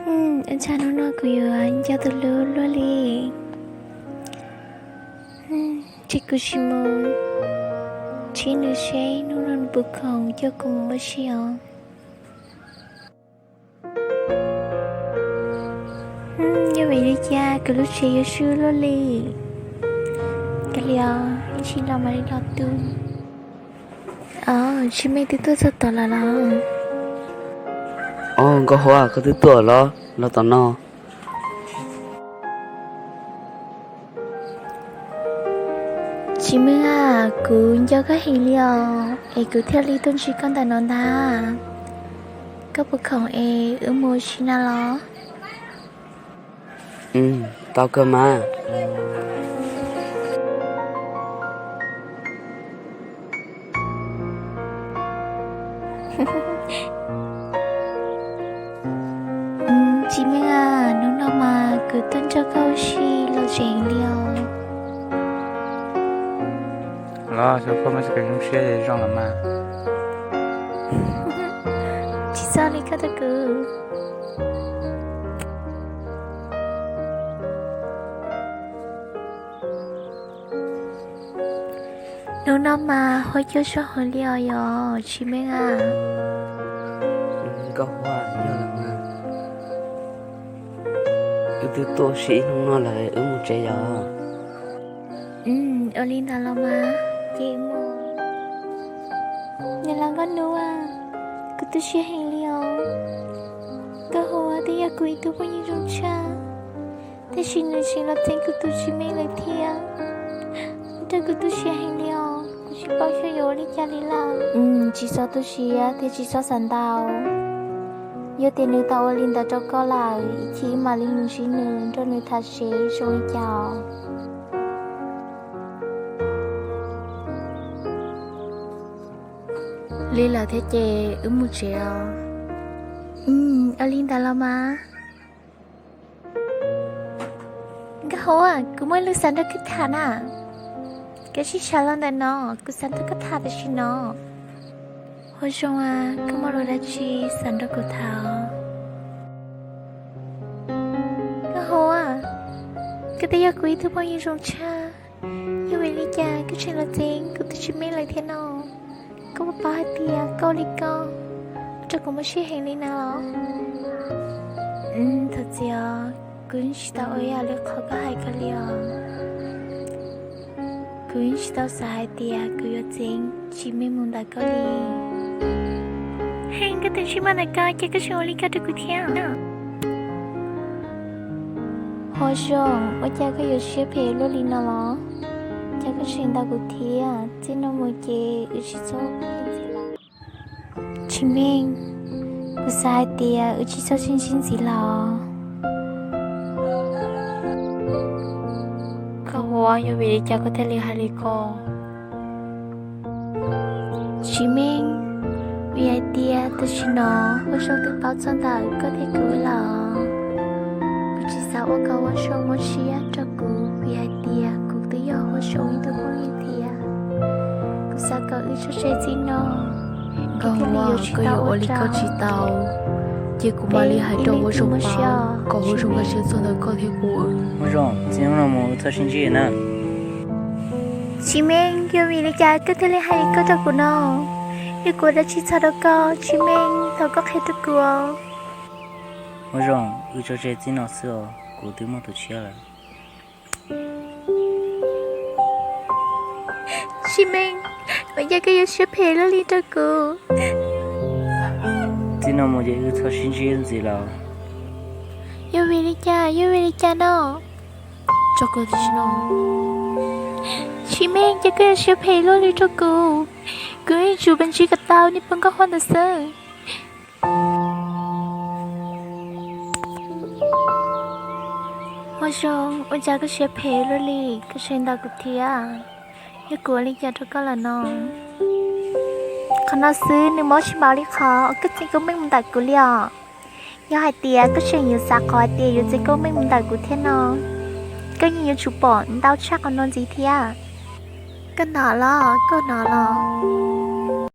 Ua cas hnub no kuv yuav nco tus hlub luaj li. Ces kuv sim mus ntsib nws seb hnub no nws puas khoom coj kuv mus ua si os. Yog vim li cas kuv lub tsev yuav swb luaj li. Kav liam, ib tsam los mam li los tu. Tsis, Meej twb tuaj txog tom lawm los? Os, Nkauj Huab, koj twb tuaj los, los tom no. Tsis, Meej a, kuv nco koj heev li os, es kuv thiaj li tuaj ntsib koj ntawm no ntag. Koj puas khoom es wb mus ua si na los? Tau kawg mas. Tsis, Meej a, hnub no mas kuv tuaj nrog koj ua si los tsev li os. Los xyov koj muaj kev zoo siab zoo los mas. Tsis txhob li koj rau kuv. Hnub no mas huab cua sab hauv li os yog Tsis, Meej a? Nkauj Huab, yog los mas. Wb twb tuaj ua si ib hnub no lawm, wb mus tsev yom. Ua li ntawd los mas, ces mus. Niam laus Nkauj Hnub a, kuv tu siab heev li os. Nkauj Huab twb yog kuv ib tug phooj ywg zoo tshaj, tab sis nws tseem los txeeb kuv tus Tsis, Meej lawm thiab. Ua rau kuv tu siab heev li os, kuv tsis paub xyov yuav ua li cas li lawm. Tsis txhob tu siab thiab tsis txhob xav ntau. Yog tias nws tau ua li ntawd rau koj lawm, ib chim wb mam li mus ntsib nws nrog nws tham seb zoo li cas os. Li lawm thiab ces wb mus tsev os. Ua li ntawd los mas. Nkauj Huab, kuv muaj lus xav nrog koj tham na. Koj sim sawv los ntawm no, kuv xav nrog koj tham tam sim no. Huab Zoo a, koj muaj lus dab tsi xav nrog kuv tham? Nkauj Huab, koj twb yog kuv ib tug phooj ywg zoo tshaj, yog vim li cas koj tseem los txeeb kuv tus Tsis, Meej lawm thiab no? Koj puas paub hais tias koj ua li ko ua rau kuv muaj siab heev li na los? Thov txim os, kuv tsis tau ua ib yam li qhov koj hais ko li os. Kuv tsis tau xav hais tias kuv yuav txeeb Tsis, Meej mus ntawm koj li. Heej, koj tus ntsej muag ntawm koj, cas koj tseem ua li ko rau kuv thiab? Huab Zoo, ua cas koj yuav siab phem luaj li no los? Cas koj tseem ntaus kuv thiab? Txij no mus ces wb tsis txhob sib ntsib lawm. Tsis, Meej, kuv xav hais tias wb tsis txhob sib ntsib ntxiv lawm. Nkauj Huab, yog vim li cas koj thiaj li hais li ko? Tsis, Meej, vim hais tias tam sim no Huab Zoo twb paub txog ntawm koj thiab kuv lawm. Kuv tsis xav ua kom Huab Zoo mob siab rau kuv vim hais tias kuv twb yog Huab Zoo ib tug phooj ywg thiab. Kuv xav kom wb tso tseg txij no. Nkauj Huab, koj yuav ua li koj tsis tau, ces kuv mam li hais rau Huab Zoo paub kom Huab Zoo nkag siab txog ntawm koj thiab kuv. Huab Zoo, txij hnub no mus wb txhob sib ntsib na. Tsis, Meej, yog vim li cas koj thiaj li hais li ko rau kuv no? Yog kuv ua dab tsi txhaum rau koj, Tsis, Meej, thov koj qhia rau kuv. Huab Zoo, wb tso tseg txij no xwb os, kuv twb muaj tus tshiab lawm. Tsis, Meej, ua cas koj yuav siab phem luaj li rau kuv? Txij no mus ces wb txhob sib ntsib ntxiv lawm. Yog vim li cas, yog vim li cas no? Tsis, Meej, cas koj yuav siab phem luaj li rau kuv? Kuv yeej tsuas ntsib kom tau niag pog Nkauj Huab ntawd xwb. Huab Zoo, ua cas koj siab phem luaj li, koj tseem ntaus kuv thiab? Yog kuv ua li cas rau koj lawm no? Qhov no xwb nws mob tsis npaum li qhov koj txeeb Koob Meej mus ntawm kuv li os. Yog hais tias koj tseem yuav xav qhov hais tias yuav txeeb Koob Meej mus ntawm kuv thiab no, koj yeej yuav tsum pom ntau tshaj qhov no ntxiv thiab. Koj hnov los, koj hnov los?